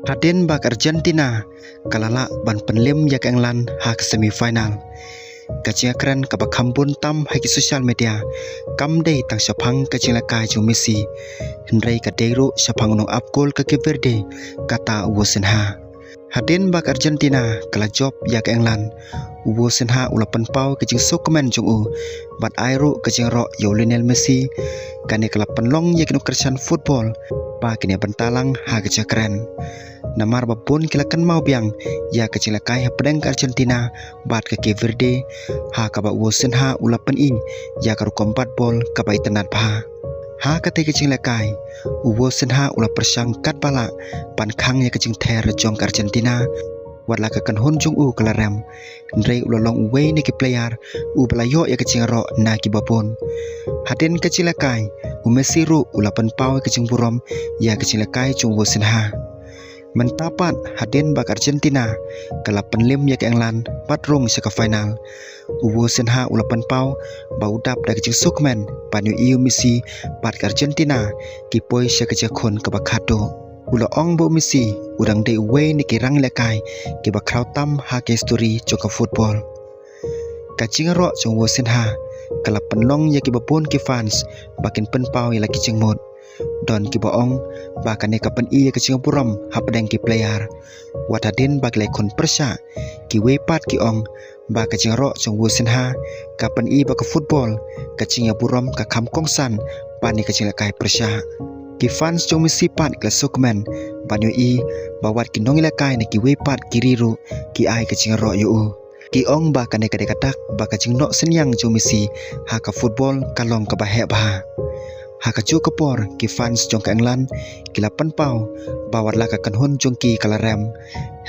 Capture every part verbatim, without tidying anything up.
Hadien ba ka Argentina ka la lah ban pynliem ïa ka England ha ka semi final, ka jingkren kaba kham bun tam ha ki social media kam dei tang shaphang ka jingïalehkai jong u Messi, hynrei ka dei ruh shaphang u nongap gol ka Cape Verde, kata u Vitinha. Hadien ba ka Argentina ka la jop ïa ka England, u Vitinha u la pynpaw ka jingsngewkmen jong u bad ai ruh ka jingïaroh ïa u Lionel Messi. Kane ka la pynlong ïa ki nongkyrshan football ba kin ïa bynta lang ha ka jingkren, namar ba bun ki la kynmaw biang ïa ka jingïalehkai hapdeng ka Argentina bad ka Cape Verde, ha kaba u Vitinha u la pyni ïa ka rukom bat bol kaba itynnad bha. Ha katei ka jingïalehkai, u Vitinha u la pyrshang katba lah ban khang ïa ka jingther jong ka Argentina. Wat la ka kynhun jong u ka la rem, hynrei u la long uwei na ki player uba la ïoh ïa ka jingïaroh na kiba bun. Hadien ka jingïalehkai, u Messi ruh u la pynpaw ïa ka jingburom ïa ka jingïalehkai jong u Vitinha. Mynta pat, hadien ba ka Argentina ka la pynliem ïa ka England bad rung sha ka final, u Vitinha u la pynpaw ba u dap da ka jingsngewkmen ban ïohi ïa u Messi bad ka Argentina ki poi sha ka jingïakhun kaba khatduh. U la ong ba u Messi u dang dei uwei na ki rangïalehkai kiba khraw tam ha ka histori jong ka football. Ka jingïaroh jong u Vitinha ka la pynlong ïa kiba bun ki fans ba kin pynpaw ïa la ki jingmut. Don kiba ong ba kane ka pyni ïa ka jingburom hapdeng ki player. Wat hadien ba ki la ïakhun pyrshah, kiwei pat ki ong ba ka jingïaroh jong u Vitinha ka pyni ba ka football, ka jingïaburom ka kham kongsan bad ïa ka jingïalehkai pyrshah. Ki fans jong u Messi pat ki la sngewkmen ban ïohi ba wat ki nongïalehkai na kiwei pat ki ri ruh ki ai ka jingïaroh ïa u. Ki ong ba kane ka dei ka dak ba ka jingnoh synñiang jong u Messi ha ka football ka long kaba heh bha. Ha kajuh ka por, ki fans jong ka England ki la pynpaw ba wat la ka kynhun jong ki ka la rem,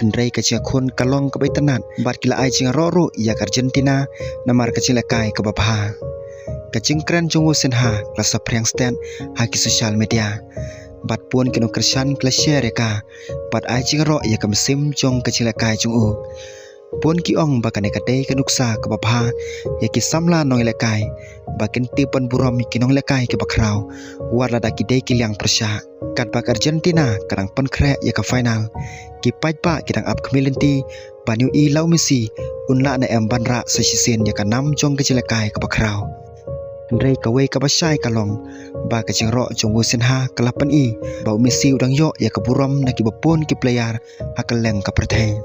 hynrei ka jingïakhun ka long kaba itynnad bad ki la ai jingïaroh ruh ïa ka Argentina namar ka jingïalehkai kaba bha. Ka jingkren jong u Vitinha ka la saphriang stet ha ki social media, bad bun ki nongkyrshan ki la share ïa ka bad ai jingïaroh ïa ka mynsiem jong ka jingïalehkai jong u. Bun ki ong ba kane ka dei ka nuksa kaba bha ïa ki samla nongïalehkai ba kin tip ban burom ïa ki nongïalehkai kiba khraw, wat lada ki dei ki liang pyrshah. Katba ka Argentina ka dang pynkhreh ïa ka final, ki paidbah ki dang ap khmih lynti ban ïohi la u Messi un lah ne em ban rah sa shisien ïa ka nam jong ka jingïalehkai kaba khraw. Hynrei kawei kaba shai ka long ba ka jingïaroh jong u Vitinha ka la pyni ba u Messi u dang ïoh ïa ka burom na kiba bun ki player ha kylleng ka pyrthei.